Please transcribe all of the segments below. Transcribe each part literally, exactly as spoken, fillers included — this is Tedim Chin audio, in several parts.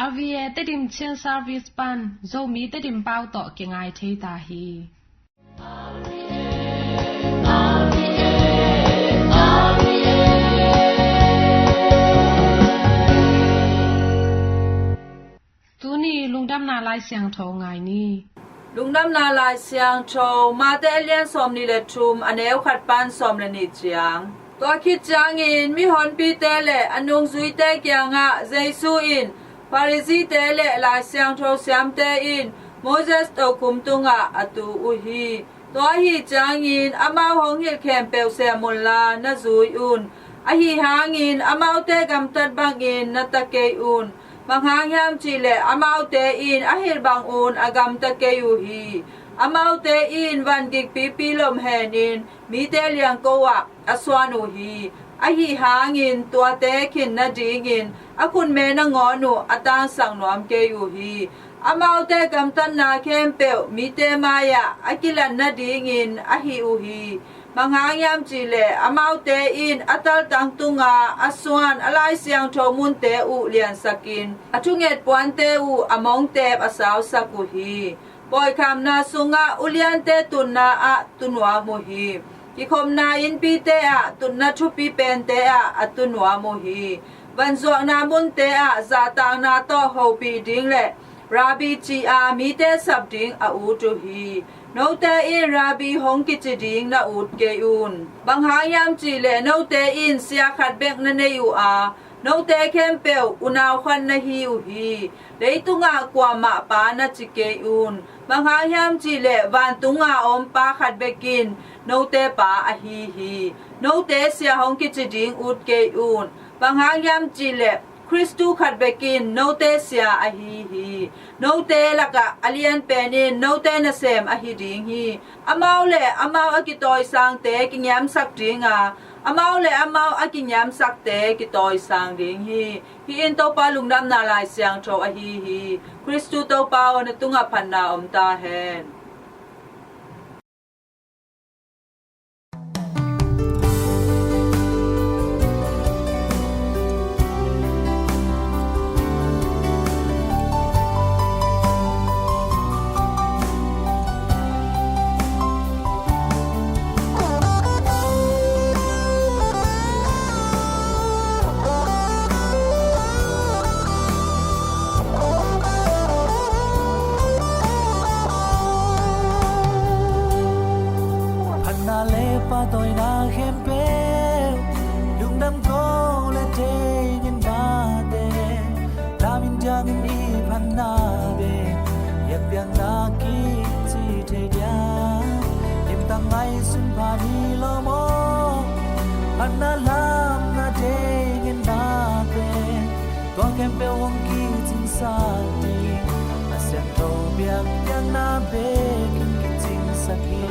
R V A Tedim Chin Service pan Zomi Tedim pau tawh kingai thei ta hi. Tuni lungdamna Lai Siangtho ngai ni. Lungdamna Lai Siangtho, Mate a lian sawmnih le thum, a neu khat pan sawm le nih ciang. Tua khit ciangin mihonpite le a nungzuite kiangah Jesu in Pharisee-te le Lai Siangtho siamte in Moses tokhom tungah a tu uh hi. Tua ahi ciangin amau hong hilh khempeuh sem unla na zui un. Ahi hangin amaute gamtat bangin na ta kei un. Bang hang hiam cih leh amaute in a hilh bangun a gamta kei uh hi. Amaute in van gikpipi lom henin mite liangko ah a suan uh hi. Ahi hangin tuate khin nadingin a khutme nangawn uh a tangsak nuam kei uh hi. Amaute gamtatna khempeuh mite mai-ah a kilat nadingin a hih uh hi. Bang hang hiam cih leh amaute in a taltang tunga a suan a Lai Siangtho munte uh liansakin a thunget puante uh a mongtep a sausak uh hi. Pawikhamna sungah uliante tutna ah tu nuam uh hi. Kikhopna innpite ah tutna thupi pente ah a tu nuam uh hi. Vanzuakna munte ah zahtakna tawh hopih ding le Rabbi ci-a mite sap ding a ut uh hi. Note in Rabbi hong kici ding na ut kei un. Bang hang hiam cih leh note in sia khat bek na nei uh a, note khempeuh unau khat na hi uh hi. Leitungah kuamah pa na ci kei un. Bang hang hiam cih leh vantunga om Pa khat bek in note Pa ahi hi. Note sia hong kici ding ut kei un. Bang hang hiam cih leh Khristu khat bek in note sia ahi hi. Note lakah a lian pen in note nasem ahi ding hi. Amau le amau a kitawisangte kingiamsak ding a, amau le amau a kingiamsakte kitawisang ding hi. Hih in Topa Lungdamna Lai Siangtho ahi hi. Khristu Topa aw, na tungah phatna om ta hen. Phatna le pahtawina khempeuh, lungdam kong le thei ngen mate, lamin diangin i phatna bek biakpiakna kici thei dia. Imtak ngaihsun pha ni lo maw? Phatna lam na thei ngen mate, tua khempeuh hong kicingsak ding, a siangtho biakpiakna bekin kicingsak hi.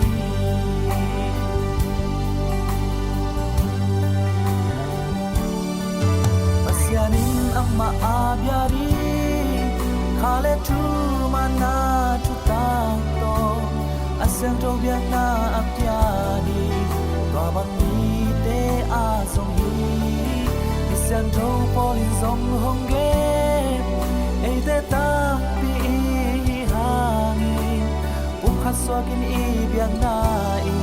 Pasian in amah a bia ding, kha le thumna thutak tawh a siangtho biakna a pia ding, tua bang mite a zong hi. Mi siangtho Paul in zong hong gen, eite tampi i hih hangin, pumkhat suakin i biakna in,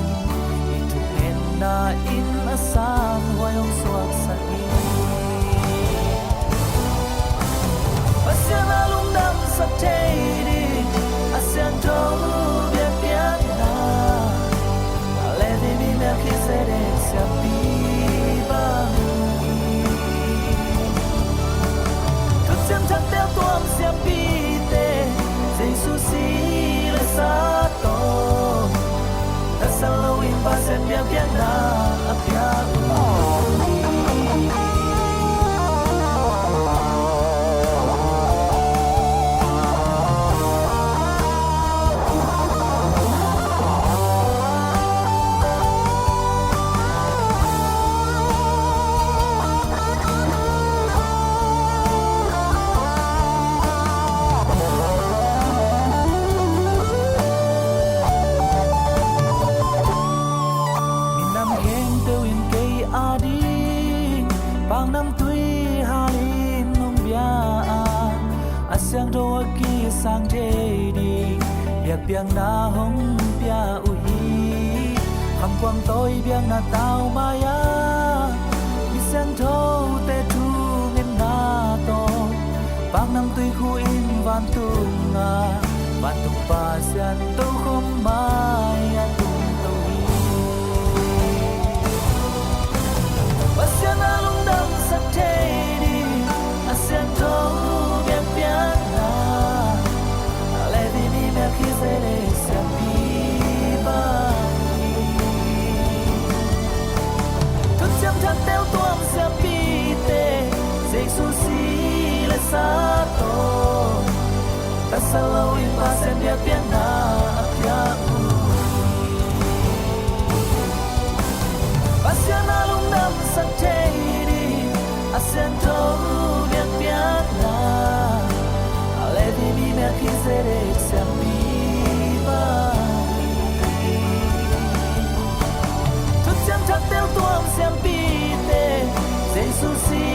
i thungetna in a sanhuai hong suaksak hi. Pasian a lungdamsak thei ding a siangtho biakpiakna, Levi mi Melkhizedek siampi bang hi. Thuciam Thak tel tuam siampite, Jesu si le sa tawh, tatsat loin Pasian biakpiakna a pia uh hi. Minam Biakpiakna hong pia uh hi. Khamkuang tawi biakna tau mai-a mi siangthote thungetna tawh paknamtui khu in vantungah vantung Pasian tokhom mai-ah tungto hi. Pasian a lungdamsak thei ding a siangtho biakpiakna, Levi mi Melkhizedek siampi bang hi. Thuciam Thak teutuam siampite, Jesu si le sa tawh tasalo in Pasian biakpiakna a pia uh hi. Pasian a lungdamsak thei ding a siangtho biakpiakna, Levi mi Melkhizedek siampi bang hi. Thuciam Thak teutuam siampite, Jesu si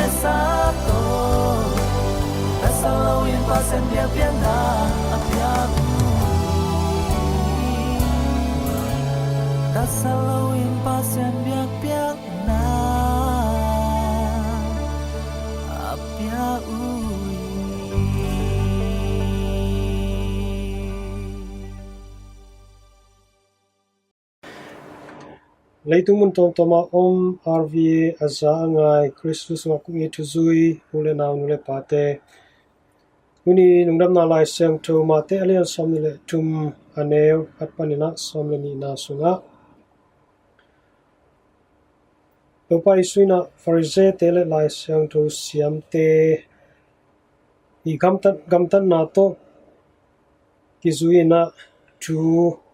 le sa tawh tasalo in Pasian biakpiakna a pia uh hi. Tasalo in Pasian biakpiakna a pia uh hi. Leitung mun tuamtuam a om, R V A a za a ngai, Khristu sungah kong it thuzui u le nau, nu le pate, tuni Lungdamna Lai Siangtho Mate a lian sawm nih le thum, a neu khat panin ah sawm le nihna sungah, Topa Jesu in ah Farisee-te le Lai Siangtho siamte i gamtat, gamtatna tawh kizui in ah thu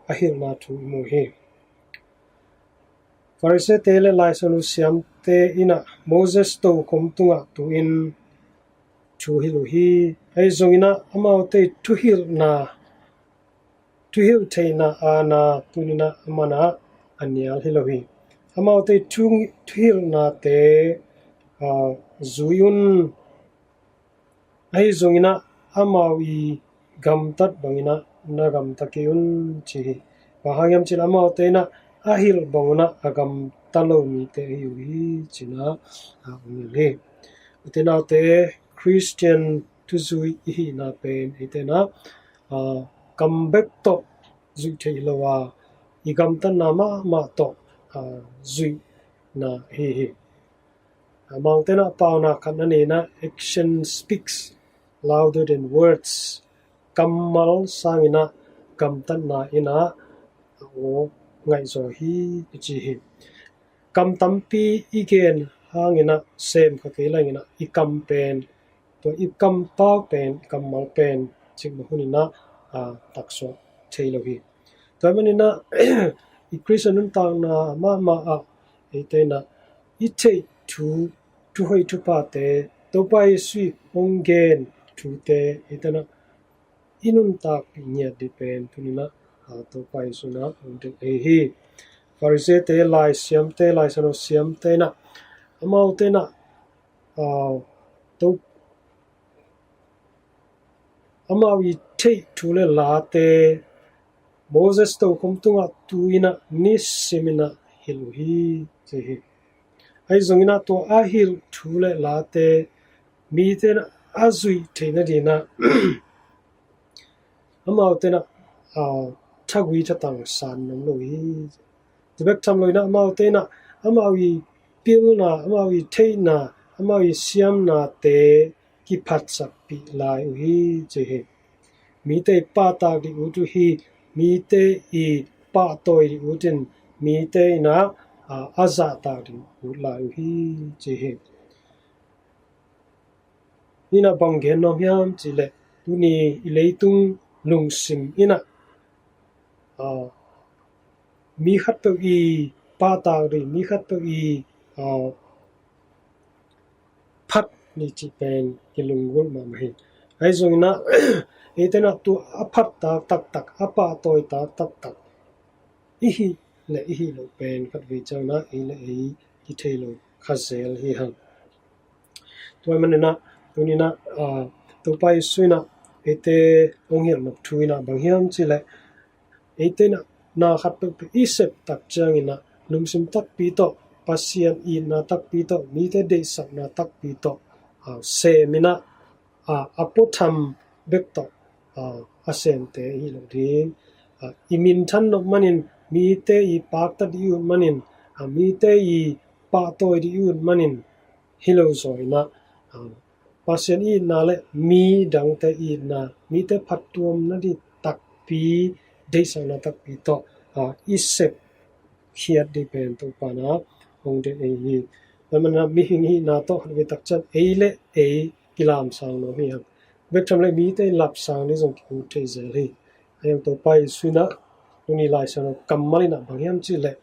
a hilhna thu i mu hi. Farisee-te le Lai Siangtho siamte in ah Moses tokhom tungah tu-in thu hilh uh hi. Ahi zongin ah amaute thuhilhna, thuhilh theihna aana tuni-in ah a man ah a nial hi lo hi. Amaute thu, thuhilhnate, aa, zui un. Ahi zongin ah amau i gamtat bangin ah na gamta kei un, ci hi. Bang hang hiam cih leh amaute in ah a hilh bangun ah a gamta lo mite ahi uh hi, ci-in ah, aa, hong hilh hi. Ute naute, Khristian thuzui i hihna pen eite in ah, aa, kam bek tawh zuih theih lo a, i gamtatna mahmah tawh, aa, zuihna ahi hi. Amaute in ah paunak khat na nei in ah, "Action speaks louder than words." Kammal sangin ah gamtatna in ah a aw ngaihzaw hi, i ci hi. Kam tampi i gen hangin ah sem kha kei leng in ah i kam pen, tua i kampau pen, i kammal pen cikmah hunin ah, aa, taksuah thei lo hi. Tua ahih manin ah i Khristian nuntakna mahmah ah eite in ah i theih thu, thuhoih thuphate, Topa Jesu i hong gen thute eite in ah i nuntakpih ngiat ding pen tuni-in ah, aa, Topa Jesu in ah hong deih ahi hi. Farisee-te, Lai siamte, Lai Siangtho siamte in ah, amaute in ah, aa, to, amau i theih thu le late Moses tokhom tungah tu-in ah nisimin ah hilh uh hi, ci hi. Ahi zongin ah tua a hilh thu le late mite in ah a zuih theih nadingin ah amaute in ah, aa, thagui thatang san nuam lo hi. Tua bek tham loin ah amaute in ah amau i pilna, amau i theihna, amau i siamnate kiphatsakpih lai uh hi, ci hi. Mite i pahtak ding ut uh hi, mite i pahtawi ding ut in, mite in ah, aa, a zahtak ding ut lai uh hi, ci hi. Hih in ah bang gen nuam hiam cih leh, tuni i leitung lungsim in ah, aa, mi khatpeuh i pahtak ding, mi khatpeuh i, aa, phat ni cih pen kilunggulh mahmah hi. Ahi zongin ah eite in ah tua a phat tak taktak, a pahtawi tak taktak i hih le i hih loh pen khatvei ciang ah ei le ei kithei lo kha zel hi hang. Tua ahih manin ah tuni-in ah, aa, Topa Jesu in ah Eite hong hilh nop thu in ah bang hiam cih leh, eite in ah na khat peuhpeuh i sep tak ciangin ah lungsim takpi tawh, Pasian itna takpi tawh, mite deihsakna takpi tawh, a, sem in ah, a, a puatham bek tawh, a, a semte i hi lo ding. A, i minthan nop manin, mite i paktat ding i ut manin, a, mite i pahtawi ding i ut manin hi lo zaw in ah, a, Pasian itna le mi dangte itna, mite phattuamna ding takpi, deihsakna takpi tawh, a, i sep khiat ding pen Topa in ah hong deih ei hi. Tua manin ah mihing hihna tawh khatvei tak ciang ei le ei kilamsang nuam hi hang. Bek tham le mite i lapsang ding zong kikum thei zel hi. Ahi zong Topa Jesu in ah tuni Lai Siangtho kammal in ah bang hiam cih leh,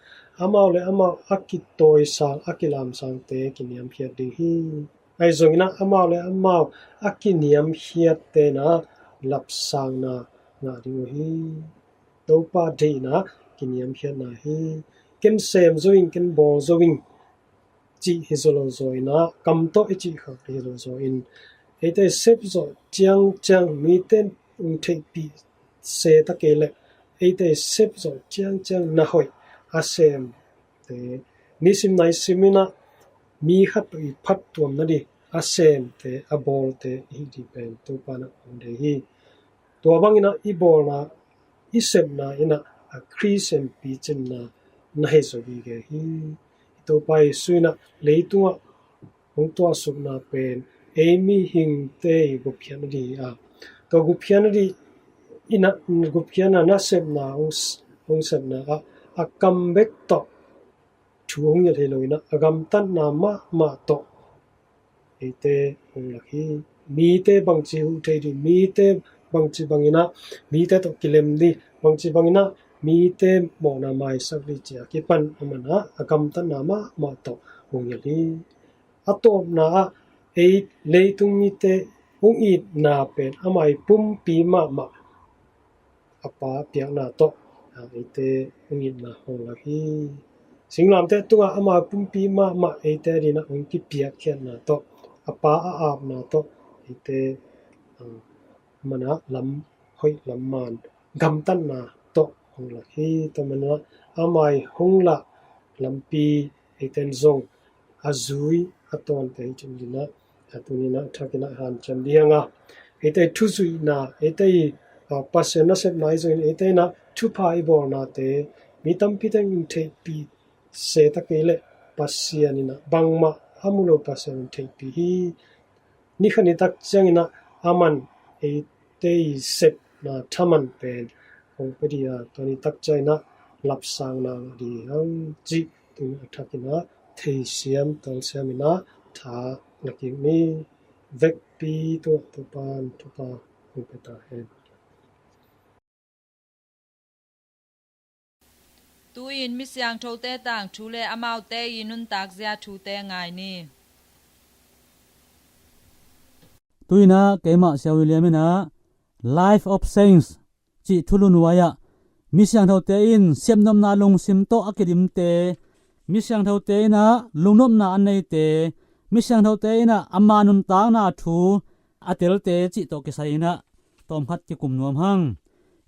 amau le amau a kitawisang, a kilamsangte kiniamkhiat ding hi. Ahi zongin ah amau le amau a kiniamkhiatte in ah lapsangna ngah ding uh hi. Topa deihna kiniamkhiatna hi. Ken sem zo ing, ken bawl zo ing cih hi zo lo zaw in ah, kam tawh i cih khak hi lo zaw in, eite sep zawh ciangciang mite hong theihpih se ta kei leh, eite sep zawh ciangciang na hoih a semte, nisim naisim in ah mi khat peuh i phattuamna ding a semte, a bawlte i hi ding pen Topa in ah hong deih hi. Tua bangin ah i bawlna, i sepna in ah a Khristian picinna na hi zo gige hi. I Topa Jesu in ah leitungah hong tuahsukna pen ei mihingte i gupkhiatna ding hi a, tua gupkhiatna ding in ah, gupkhiatna nasepna hong s-, hong sepna ah a kam bek tawh thu hong hilh hi lo in ah, a gamtatna mahmah tawh eite hong lak hi. Mite bangci huh thei ding, mite bangci bangin ah mite tawh kilem ding, bangci bangin ah mite mawhna maisak ding ci-a kipan amah in ah a gamtatna mahmah tawh hong hilh hi. A tawpna ah ei leitung mite hong itna pen ama i pumpi mahmah a Pa piakna tawh, a, eite hong itna hong lak hi. Singlamteh tungah ama pumpi mahmah eite adingin ah hong kipiakkhiatna tawh, a Pa a apna tawh eite, a, amah in ah lam hoih lam man gamtatna tawh hong lak hi. Tua manin ah ama i hong lak lampi eite in zong a zui a tawnte hi cih in ah, a, tuni in ah a thakin ah hanciam ding hi hang a, eite i thuzuihna, eite i, a, Pasian nasepna ahi zongin eite in ah thupha i bawlnate mi tampi teng in theihpih se ta kei leh, Pasian in ah bangmah a mu lo Pasian in theihpih hi. Ni khat ni tak ciangin ah aman eite i sepna thaman pen hong pia ding a, tua ni tak ciangin ah lapsangna ngah ding hi hang cih tuni a thakin ah theisiam tawlsiam in ah tha la kik ni. Vekpi tungah Topa'n thupha hong pia ta hen. Tu-in mi siangthote tangthu le amaute i nuntakzia thute ngai ni. Tu-in ah keimah Sia William in ah Life of Saints cih thulu nuai-ah mi siangthote in sepnopna lungsim tawh a kidimte, mi siangthote in ah lungnopna a neite, mi siangthote in ah ama nuntakna thu a telte cih tawh kisai in ah tawmkhat kikum nuam hang.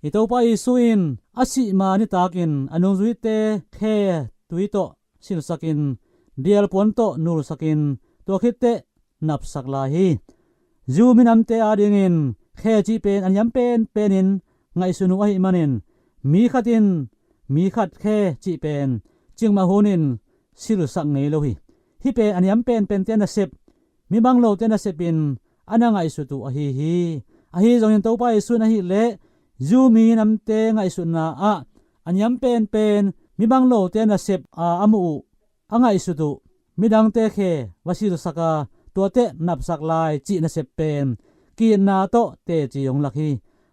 I Topa Jesu in a sih ma nitakin a nungzuite khe tui tawh silsakin, dialpuan tawh nulsakin, tua khitteh napsak lai hi. Jew minamte adingin khe cih pen a niam penpenin ngaihsun uh ahih manin, mi khat in mi khat khe cih pen cikmah hunin silsak ngei lo hi. Hih pen a niam penpente nasep, mi bang lote nasepin a na ngaihsut uh ahi hi. Ahi zongin Topa Jesu in ahih leh Jew minamte ngaihsutna ah a niam penpen mi bang lote nasep a a muh uh, a ngaihsut uh midangte khe va silsak a, tuateh napsak lai cih nasep pen ki-itna tawh teci hong lak hi.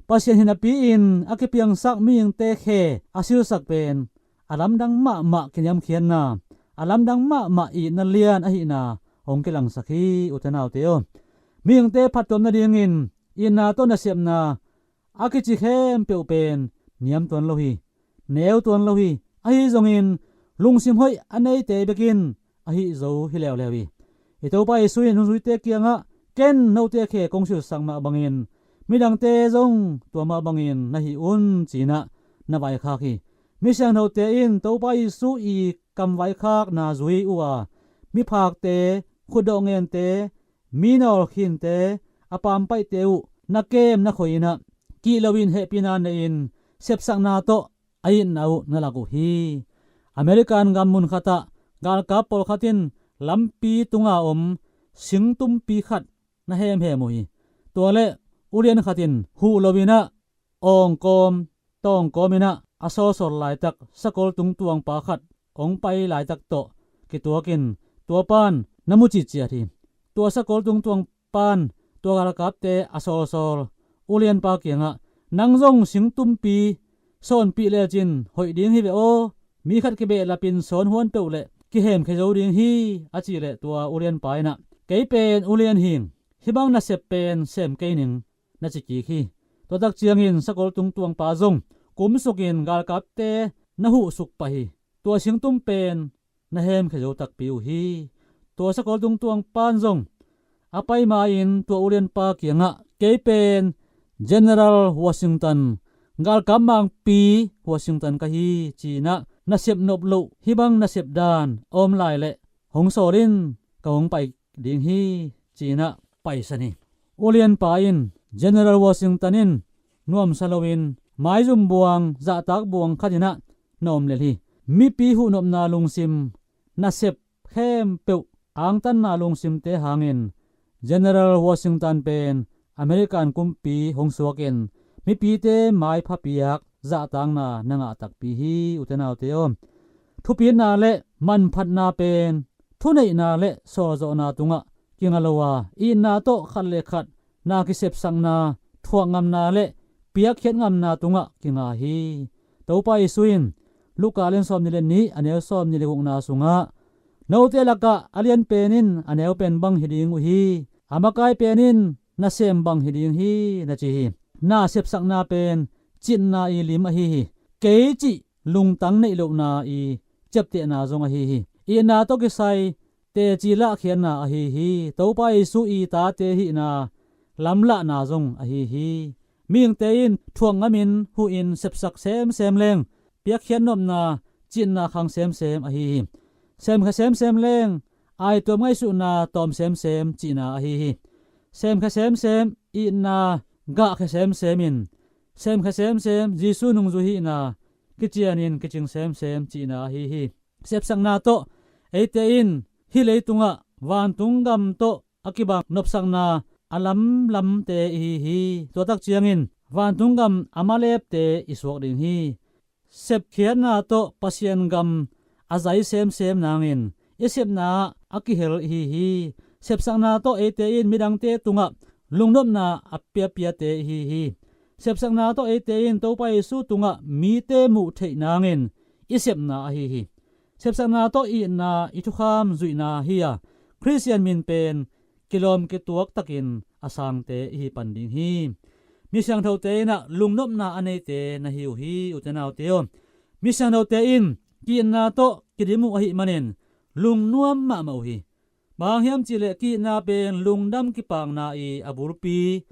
Pasian hinapi-in a kipiangsak mihingte khe a silsak pen a lamdang mahmah kiniamkhiatna, a lamdang mahmah itna lian ahihna hong kilangsak hi, ute naute aw. Mihingte phattuam nadingin itna tawh nasepna a kici khempeuh pen niam tuan lo hi, neu tuan lo hi. Ahi zongin lungsim hoih a neite bekin ahi zo hi leuleu hi. I Topa Jesu in nungzuite kiangah, "Ken note khe kong silsak mah bangin midangte zong tua mah bangin na hih un, ci-in ah na vaikhak hi. Mi siangthote in Topa Jesu i kamvaikhakna zui uh a, miphakte, khutdawh ngente, mi nawlkhinte, a pampaihte uh na kem na khoi-in ah kih loin hehpihna nei-in sepsakna tawh a itna uh na lak uh hi. American gam mun khatah galkap pawlkhat in lampi tunga om singtumpi khat na hemhem uh hi. Tua le ulian khat in huh loin ah awngkawm tawngkawm in ah a sawlsawl laitak sakol tungtuangpa khat hong pai laitak tawh kituakin tua pan na mu citciat hi. Tua sakol tungtuang pan tua galkapte a sawlsawl ulianpa kiangah, "Nang zong singtumpi sawnpih lecin hoih ding hi ve aw. Mi khat kibehlapin sawn huan peuh le kihemkhia zo ding hi," a cih leh tua ulianpa in ah, "Kei pen ulian hing, hih bang nasep pen sem kei ning," na ci kik hi. Tua tak ciangin sakol tungtuangpa zong kumsukin galkapte na huh suk pah hi. Tua singtum pen na hemkhia zo takpi uh hi. Tua sakol tungtuang pan zong a pai ma-in tua ulianpa kiangah, "Kei pen General Washington, galkap mangpi Washington ka hi," ci-in ah, "Nasep nop loh hih bang nasep dan a om lai leh hong sawl in, ka hong pai ding hi," ci-in ah paisan hi. Ulianpa in General Washington in nuamsa loin maizum buang, zahtak buang khat in ah na om lel hi. Mipi huhnopna lungsim, nasep khempeuh angtanna lungsimte hangin General Washington pen American kumpi hong suakin mipite maipha piak zahtakna na ngah takpi hi, ute naute aw. Thupitna le manphatna pen thuneihna le sawlzawhna tungah kinga lo a, itna tawh khat le khat na kisepsakna, thuakngamna le piakkhiat ngamna tungah kinga hi. Topa Jesu in Luka lian sawmnih le nih, a neu sawmnih le gukna sungah, "Note lakah a lian pen in a neu pen bang hi ding uh hi. A makai pen in nasem bang hi ding hi," na ci hi. Na sepsakna pen citna i lim ahi hi. Kei cih lungtang neih lohna i ciaptehna zong ahi hi. Itna tawh kisai teci lahkhiatna ahi hi. Topa Jesu i tate hihna lamlahna zong ahi hi. Mihingte in thuak ngamin huhin sepsak semsem leng piakkhiat nopna, citna khang semsem ahi hi. Semkhia semsem leng aituam ngaihsutna tawm semsem cihna ahi hi. Semkhia semsem itna gahkhia semsem in, semkhia semsem Jesu nungzui hihna kicianin kicing semsem cihna ahi hi. Sepsakna tawh eite in hih leitungah vantung gam tawh a kibang nopsakna a lamlamte ihi hi. Tua tak ciangin vantung gam a malepte i suak ding hi. Sepkhiatna tawh Pasian gam a zai semsem nangin i sepna ah a kihel ihi hi. Sepsakna tawh eite in midangte tungah lungnopna a piapiate ihi hi. Sepsakna tawh eite in Topa Jesu tungah mite muh theih nangin i sepna ahi hi. Sepsakna tawh itna i thukham zuihna hi a, Khristian min pen kilawm kituak takin a sangte ihi pan ding hi. Mi siangthote in ah lungnopna a neite na hi uh hi, ute naute aw. Mi siangthote in ki-itna tawh kidim uh ahih manin lungnuam mahmah uh hi. Bang hang hiam cihleh ki-itna pen lungdam kipakna i a bulpi,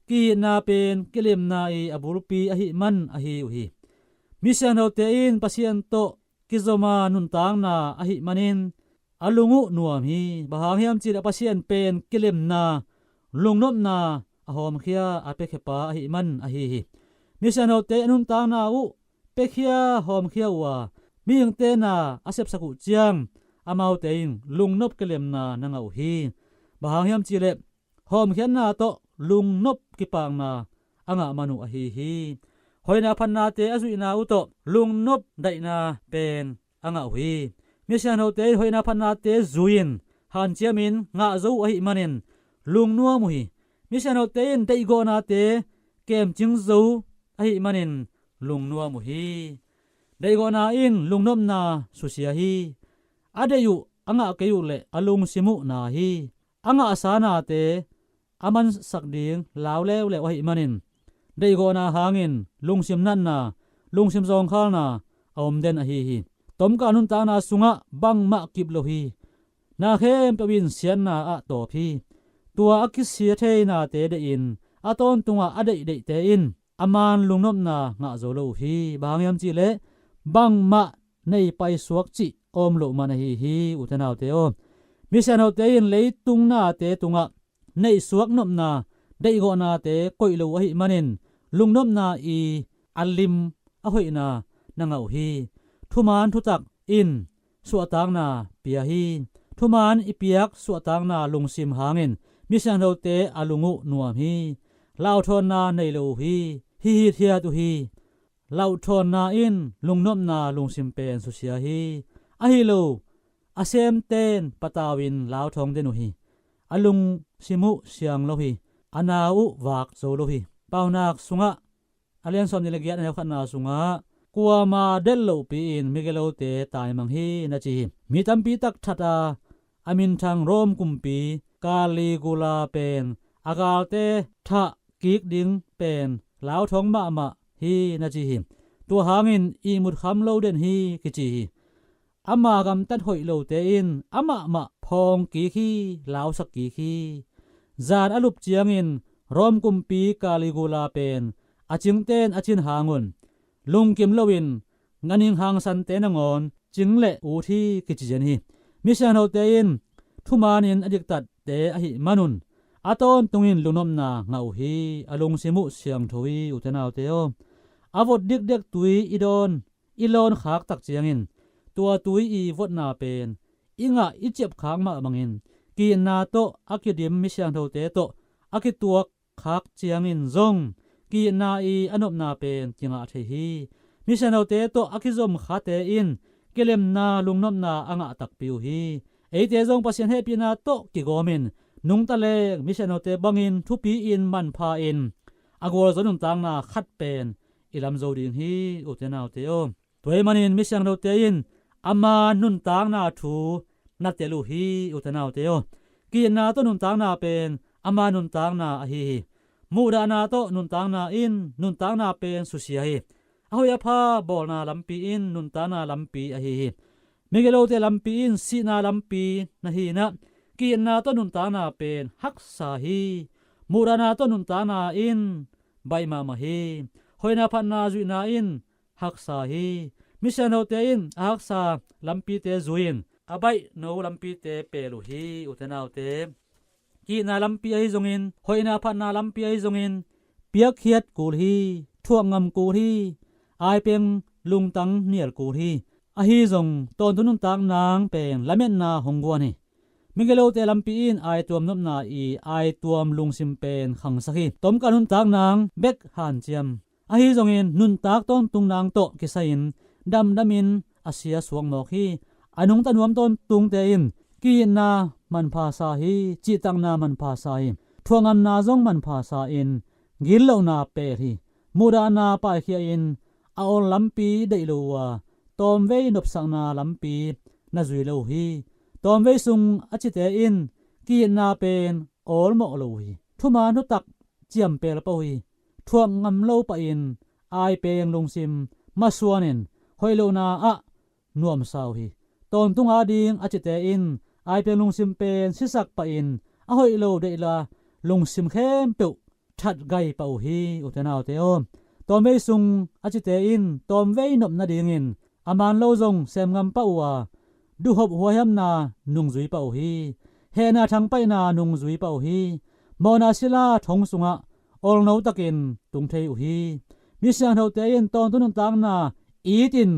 ki-itna pen kilemna i a bulpi ahih man ahi uh hi. Mi siangthote in Pasian tawh kizoma nuntakna ahih manin a lung uh nuam hi. Bang hang hiam cihleh Pasian pen kilemna, lungnopna a hawmkhia, a piakhia pa ahih man ahi hi. Mi siangthote a nuntakna uh piakhia, hawmkhia uh a, mihingte na a sepsak uh ciang amaute in lungnop kilemna na ngah uh hi. Bang hang hiam cihleh hawmkhiatna tawh lungnop kipakna a ngah man uh ahi hi. Hoihna phatnate a zuihna uh tawh lungnop daihna pen a ngah uh hi. Mi siangthote in hoihna phatnate zui-in hanciamin ngah zo uh ahih manin lungnuam uh hi. Mi siangthote in deihgawhnate kemcing zo ahih manin lungnuam uh hi. Deihgawhna in lungnopna susia hi. A deih uh a ngah kei uh leh a lungsim uh na hi. A ngahsa nate a mansak ding lau leuleu ahih manin deihgawhna hangin lungsim natna, lungsim zawngkhalna a om den ahi hi. Tomka nuntakna sungah bangmah kip lo hi. Na khempeuh in siatna ah tawp hi. Tua a kisia thei nate deihin a tawntungah a deihdeihte in a man lungnopna ngah zo lo uh hi. Bang hang hiam cihleh bangmah nei paisuak cih a om loh man ahi hi, ute naute aw. Misiangthote in leitung nate tungah neihsuak nopna, deihgawhnate koih lo uh ahih manin lungnopna i a lim a hoihna na ngah uh hi. Thuman thutak in suahtakna pia hi. Thuman i piak suahtakna lungsim hangin misiangthote a lung uh nuam hi. Lauhthawnna nei lo uh hi. Hihithiat uh hi. Lauhthawnna in lungnopna lungsim pen susia hi. Ahi lo a semten patau in lauthawng den uh hi. A lungsim uh siang lo hi. A nau uh vak zo lo hi. Paunak sungah a lian sawm nih le giat a neu khatna sungah kuama delh lohpi-in migilote taimang hi na ci hi. Mi tampi tak that a a minthang Rom kumpi Caligula pen a galte thah kik ding pen lauthawng mahmah hi na ci hi. Tua hangin ihmut kham lo den hi kici hi. Ama gamtat hoih lote in amahmah phawng kik hi, lausak kik hi. Zan a lup ciangin Rom kumpi Caligula pen a cingten a cin hangun lungkim loin nganing hangsante nangawn cing le ut hi kici zen hi. Misiangthote in thumanin a diktatte ahih manun a tawntungin lungnopna ngah uh hi. A lungsim uh siangtho hi, ute naute aw. A vot dikdek tui i dawn i lawn khak tak ciangin tua tui i votna pen i ngah i ciap khak mah bangin ki-itna tawh a kidim misiangthote tawh a kituak khak ciangin zong ki-itna i a nopna pen kingah thei hi. Misiangthote tawh a kizom khate in kilemna lungnopna a ngah takpi uh hi. Eite zong Pasian hehpihna tawh kigawmin nungta leng misiangthote bangin thupi-in manpha-in a gualzo nuntakna khat pen i lam zo ding hi, ute naute aw. Tua ahih manin misiangthote in ama nuntakna thu na tel uh hi, ute naute aw. Ki-itna tawh nuntakna pen ama nuntakna ahi hi. Muhdahna tawh nuntakna in nuntakna pen susia hi. A hoih a pha bawlna lampi in nuntakna lampi ahi hi. Migilote lampi in sihna lampi na hi-in ah ki-itna tawh nuntakna pen haksa hi. Muhdahna tawh nuntakna in baih mahmah hi. Hoihna phatna zuihna in haksa hi. Misiangthote in a haksa lampite zui-in a baihno lampite pel uh hi, ute naute. Ki-itna lampi ahi zongin, hoihna phatna lampi ahi zongin piakkhiat kul hi. Thuak ngam kul hi. Aipeng lungtang nial kul hi. Ahi zong tawntung nuntak nang pen lametna hong guan hi. Migilote lampi in aituam nopna i aituam lungsim pen khangsak hi. Tomkal nuntak nang bek hanciam. Ahi zongin nuntak tawntung nang tawh kisai-in damdamin a sia suak mawk hi. A nungta nuam tawntungte in ki-itna manpha sa hi. Cihtakna manpha sa hi. Thuak ngamna zong manpha sa-in gitlohna pel hi. Muhdahna paikhia-in a ol lampi deih lo uh a, tawmvei nopsakna lampi na zui lo uh hi. Tawmvei sung a cite in ki-itna pen awlmawh lo uh hi. Thuman thutak ciampel pah uh hi. Thuak ngam lo pahin aipeng lungsim masuanin hoih lohna ah nuamsa uh hi. Tawntung ading a cite in aipeng lungsim pen sisak pahin a hoih lo deihla lungsim khempeuh that gai pah uh hi, ute naute aw. Tawmvei sung a cite in tawmvei nop nadingin a man lo zong sem ngam pah uh a, duhhop huaihamna nungzui pah uh hi. Hehna thangpaihna nungzui pah uh hi. Mawhna sila thong sungah olno takin tung thei uh hi. Misiangthote in tawntung nuntakna itin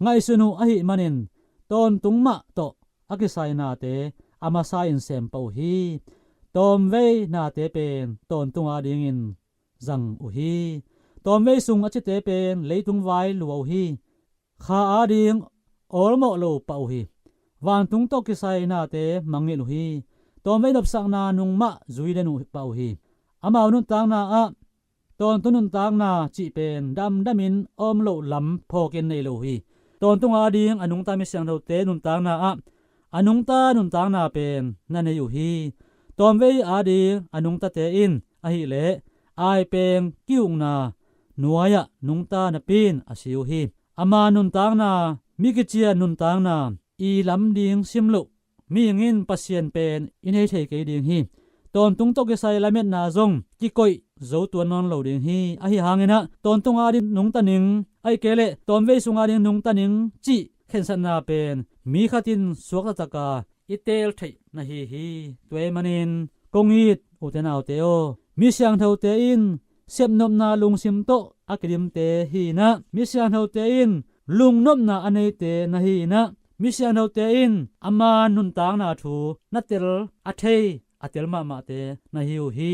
ngaihsun uh ahih manin tawntung mah tawh a kisainate a masa-in sem pah uh hi. Tawmvei nate pen tawntung adingin zang uh hi. Tawmvei sung a cite pen leitung vai lua uh hi. Kha ading awlmawh lo pah uh hi. Vantung tawh kisai nate mangngilh uh hi. Tawmvei nopsakna nung mah zui den uh pah uh hi. Amau nuntakna ah tawntung nuntakna cih pen damdamin a om loh lam phawkin nei lo uh hi. Tawntung ading a nungta misiangthote nuntakna ah a nungta nuntakna pen na nei uh hi. Tawmvei ading a nungtate in ahileh aipeng ki-ukna nuai-ah nungta napi-in a si uh hi. Ama nuntakna, mi kician nuntakna i lam ding sim loh mihing in Pasian pen i nei thei kei ding hi. tawntung tawh kisai lametna zong kikoih zo tuan nawn lo ding hi. Ahi hangin ah tawntung ading nungta ning, ahih kei leh tawnvei sung ading nungta ning cih khensatna pen mi khat in suakta taka i teel theih na hi hi. Tua ahih manin kong it ute naute aw, mi siangthote in sepnopna lungsim tawh a kidimte hi in ah, mi siangthote in lungnopna a neite na hi in ah, mi siangthote in ama nuntakna thu na tel a thei, a tel mahmahte na hi uh hi.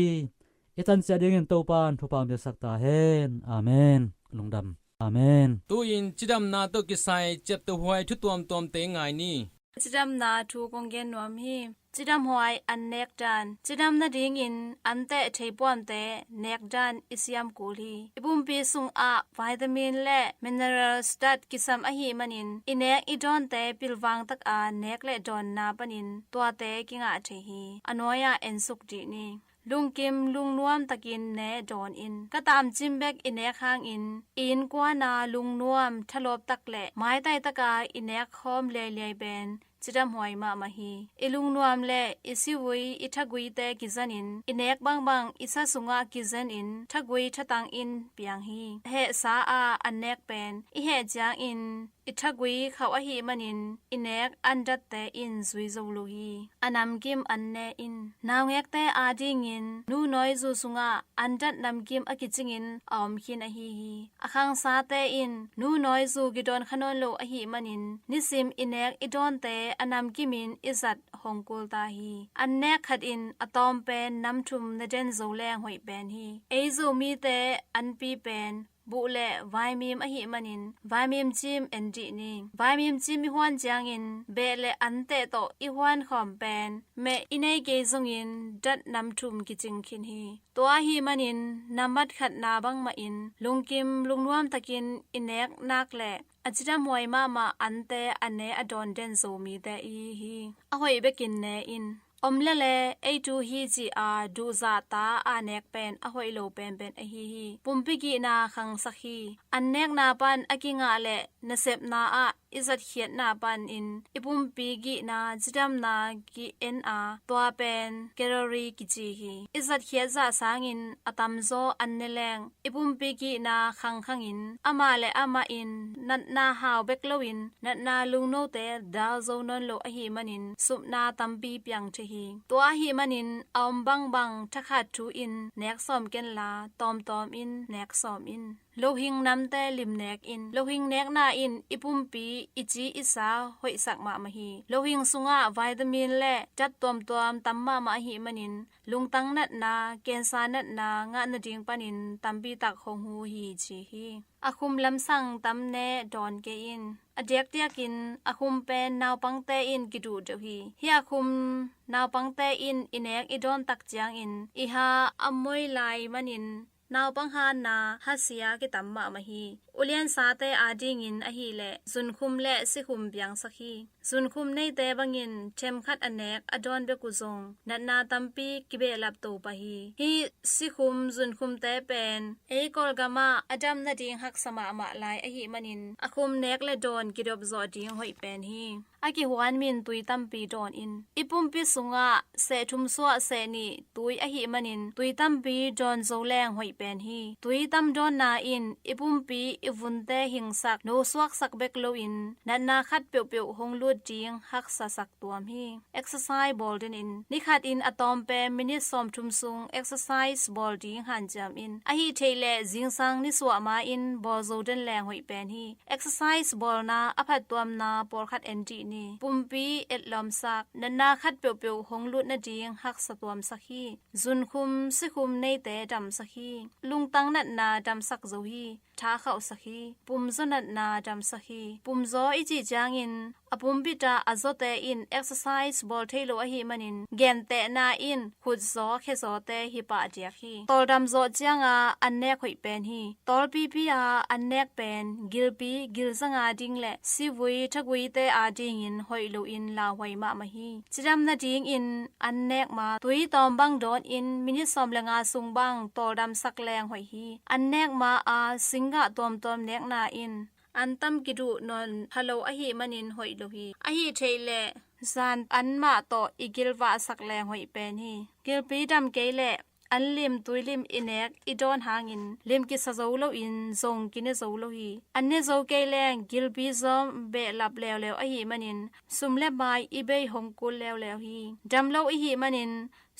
I tan ciat dingin Topa'n thupha hong piaksak ta hen. Amen. Lungdam. Amen. Tu-in cidamna tawh kisai ciaptehhuai thu tuamtuamte ngai ni. Cidamna thu kong gen nuam hi. Cidamhuai an nek dan. Cidam nadingin an teh theipuamte nek dan i siam kul hi. I pumpi sungah vitamin le minerals dat kisam ahih manin i nek i dawnte pilvang taka nek le dawnna panin tuate kingah thei hi. A nuai-ah ensuk dih ni. Lungkim lungnuam takin ne dawn in. Ka taamcim bek i nek hangin i innkuana lungnuam, thalawp tak le maitai taka i nek khawm liailiai pen cidamhuai mahmah hi. I lungnuam le i sivui, i thaguite kizenin, i nek bangbang i sa sungah kizenin thagui thatang in piang hi. Hehsa a an nek pen i heh ciangin i thagui khauh ahih manin i nek an datte in zui zo lo hi. A namkim an ne in. Naungekte adingin nu nawizu sungah an dat namkim a kicingin a om khin ahi hi. A khangsate in nu nawizu kidawn kha nawn lo ahih manin nisim i nek i dawnte a namkimin i zat hong kul ta hi. An nek khat in a tawm pen nam thum ne den zo leng hoih pen hi. Ei Zomite anpi pen buh le vaimim ahih manin vaimim cim en dih ni. Vaimim cim i huan ciangin beh le an teh tawh i huan khawm pen meh i nei kei zongin dat nam thum kicing khin hi. Tua ahih manin nambat khatna bangmahin lungkim lungnuam takin i nek nak le a cidamhuai mahmah ante a ne a dawn den Zomite i hi hi. A hoih bekin ne in. Om lele ei tu hi ci-a duhzahta a nek pen a hoih lo penpen ahi hi. Pumpi gihna khangsak hi. An nekna pan a kingah le nasepna ah i zatkhiatna panin i pumpi gihna cidamna ki-en a, tua pen calorie kici hi. I zatkhiat zah sangin a tamzaw an ne leng i pumpi gihna khangkhangin amah le amah in natna hau bek loin natna lungnote dal zo nawn lo ahih manin supna tampi piang thei hi. Tua ahih manin a om bangbang thakhat thu in nek sawm kenla tawmtawm in nek sawm in. Lohing namte limnek in. Lohing nekna in i pumpi, i ci i sa hoihsak mahmah hi. Lohing sungah vitamin le dat tuamtuam tam mahmah ahih manin lungtang natna, cancer natna ngah nading panin tampi tak hong hu hi ci hi. A khum lamsang tam ne dawn kei in. A diakdiakin a khum pen naupangte in kiduh deuh hi. Hih a khum naupangte in i nek i dawn tak ciangin i ha a moi lai manin naupang hanna hasia kitam mahmah hi. Uliansate adingin ahih leh zunkhum le sikhum piangsak hi. Zunkhum neite bangin themkhat a nek a dawn bek uh zong natna tampi kibehlap to pah hi. Hih sikhum zunkhumte pen ei Kawlgamah a dam nading haksa mahmah lai ahih manin a khum nek le dawn kidop zawh ding hoih pen hi. A kihuan min tui tampi dawn in. I pumpi sungah seh thum suah seh nih tui ahih manin tui tampi dawn zo leng hoih pen hi. Tui tam dawnna in i pumpi i vunte hingsak, no suaksak bek loin natna khat peuhpeuh hong lut ding haksasak tuam hi. Exercise bawl den in. Nikhat in a tawm pen minute sawmthum sung exercise bawl ding hanciam in. Ahih theih leh zingsang nisuah ma-in bawl zo den leng hoih pen hi. Exercise bawlna a phattuamna pawlkhat en dih ni. Pumpi etlawmsak, natna khat peuhpeuh hong lut nading haksa tuamsak hi. Zunkhum sikhum neite damsak hi. Lungtang natna damsak zo hi. Tha khauhsak hi. Pumzaw natna damsak hi. Pumzaw i cih ciangin a pumpita a zawte in exercise bawl thei lo ahih manin gentehna in khutzaw khezawte hi pah diak hi. Tawldam zawh cianga an nek hoih pen hi. Tawlpipi a an nek pen gilpi gilzanga ding le sivui thaguite adingin hoih loin lauhuai mahmah hi. Cidam nadingin an nek ma tui tawm bang dawn in minute sawm le nga sung bang tawldamsak leng hoih hi. An nek ma a singgah tuamtuam nekna in an tam kiduh nawn pha lo ahih manin hoih lo hi. Ahih theih leh zan anmah tawh i gilvahsak leng hoih pen hi. Gilpi dam kei leh anlim tuilim i nek i dawn hangin lim kisa zo loin zong kine zo lo hi. An ne zo kei leng gilpi zawm behlap leuleu ahih manin sum le pai i bei hong kul leuleu hi. Dam lo i hih manin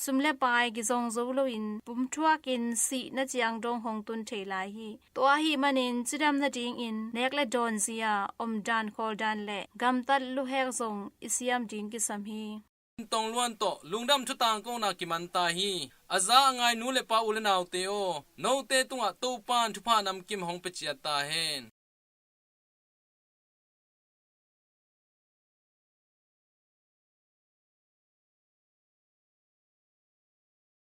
sum le pai kizong zo loin pumthuakin sihna ciang dong hong tun thei lai hi. Tua ahih manin cidam nadingin nek le dawn zia omdan khawldan le gamtat luhek zong i siam ding kisam hi. Tong Luan tawh lungdam thutangkona kiman ta hi. A za a ngai nu le pa u le naute aw, note tungah Topan thupha namkim hong pia ciat ta hen.